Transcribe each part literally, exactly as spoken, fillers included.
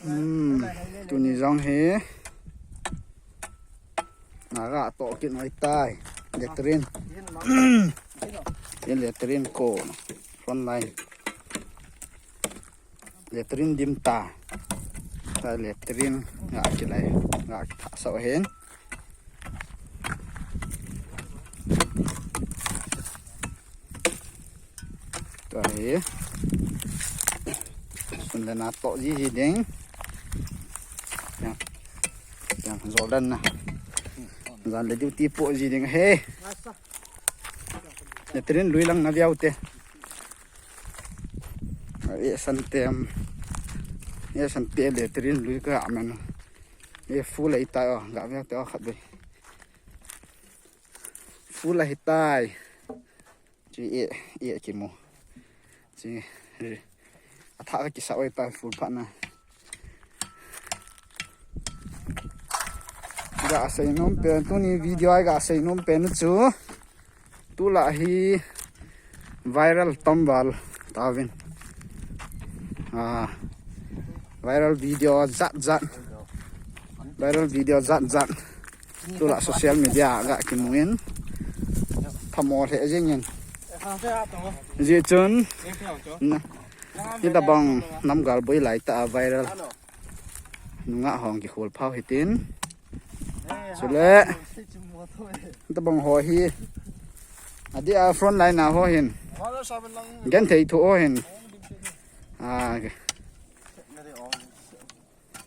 Hmm, tuni jong hi. Naga to kit noi tai. Latrine. Ye latrine ko. Front line. Latrine dim ta. Ta latrine nga kilai. Nga kitha sa hin. Tua hi. Sun le na to ji ji ding. Ya. Ya, Jordan na. Jan le duty po ji ding he. Latrine lui lang na viau te. E san tem. E san te latrine lui ka amen. E full ai ta o, ga viau te o khat be. Full ahi tai. Chi e, e kimu. Chi, a tha ka kisa oi tai full pha na. Ga sei nom pen tuni video ai ga sei nom pen chu. Tula hi viral tamval tavin. Ah, viral video zat zat. Viral video zat zat. Tula social media ga kimuin. Phamo le jingin. Ji chun. Na. Ni da bang nam gal boi lai ta viral. Nunga hong ki hol phau hitin. Chule. Ni da bang ho hi. Adi a front line a ho hin. Gen thei thu ho hin. Ah, okay.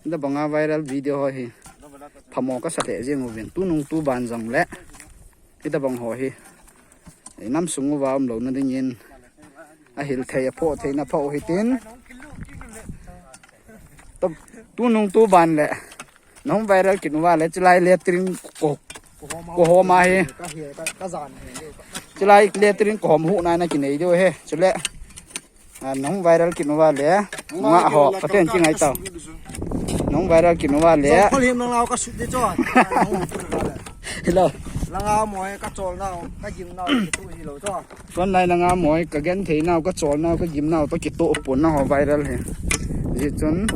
Ni da banga viral video ho hi. Phamo ka sa le jing uvin. Tunung tu ban jong le. Ni da bang ho hi. Ei nam sung uva um lo na dingin. A hil thei a pho thei na pho hitin. Tunung tu ban le. Nong viral kit uva le chilai latrine ko. Ko homa hi. Chilai latrine ko hom hu na na kinei deu he. Chule. Ah, nong viral kit uva le. Nga ho, paten chi ngai tau. Nong viral kit uva le. Kol him nang lau ka sut de cho. Hello. Langa moi ka chol nau, ka gim nau, tu hi lo cho. Front line langa moi ka gen thei nau, ka chol nau, ka gim nau to kito pon na ho viral he. Ji chun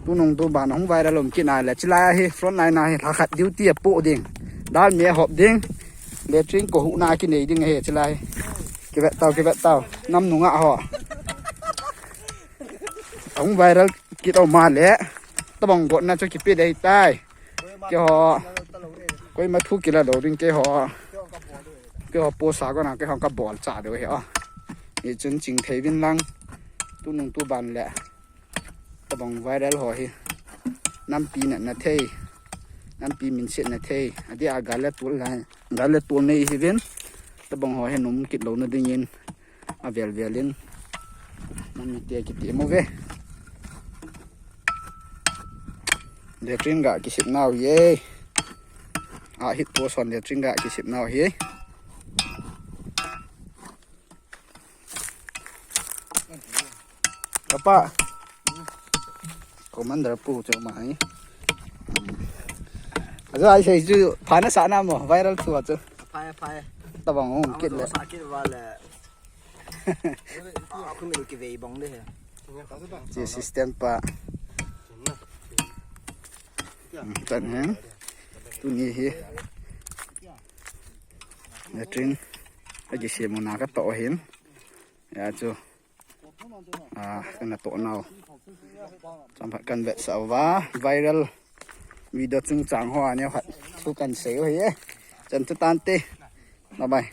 tunung tu ban hong viral um kit na le chilai hi front line na hi la khat duty a po ding. Dal me hop ding. Latrine ko hu na kinei ding he chilai. Kivet tau, kivet tau. Nam nunga ho. Hong viral kit o ma le. Tabang got na cho kipe dei tai. Ke ho. Koi ma thu kila lo ding ke ho. Ke ho po sa ko na ke ho ka bol cha deu he o. Ni chun ching thei vin lang. Tunung tu ban le. Tabang viral ho hi. Nampi na na thei. Nampi min sit na thei. Adi a gal le tul lai. Gal le tul nei hi vin. Tabang ho hi num kit lo na dingin. A vel vel in. Nam mi te kiti mo ve. Latrine ga kisip nau ye. A hit po son latrine ga kisip nau ye. Kapa. Commander pu chu mai. Ajo ai sei chu phana sa na mo viral chu chu. Phai phai. Tabang hung kit le. Sa kit va le. Aku mi ki vei bong de he. Chi system pa. Tan hen. Tuni hi. Latrine. Ka ji se mo na ka to hin. Ya chu. Ah, kana to nau. Cham phat kan vet sa va viral video chung chang ho aneo hat. Thu kan sei ho ye. Chan chu tan te. Bye bye.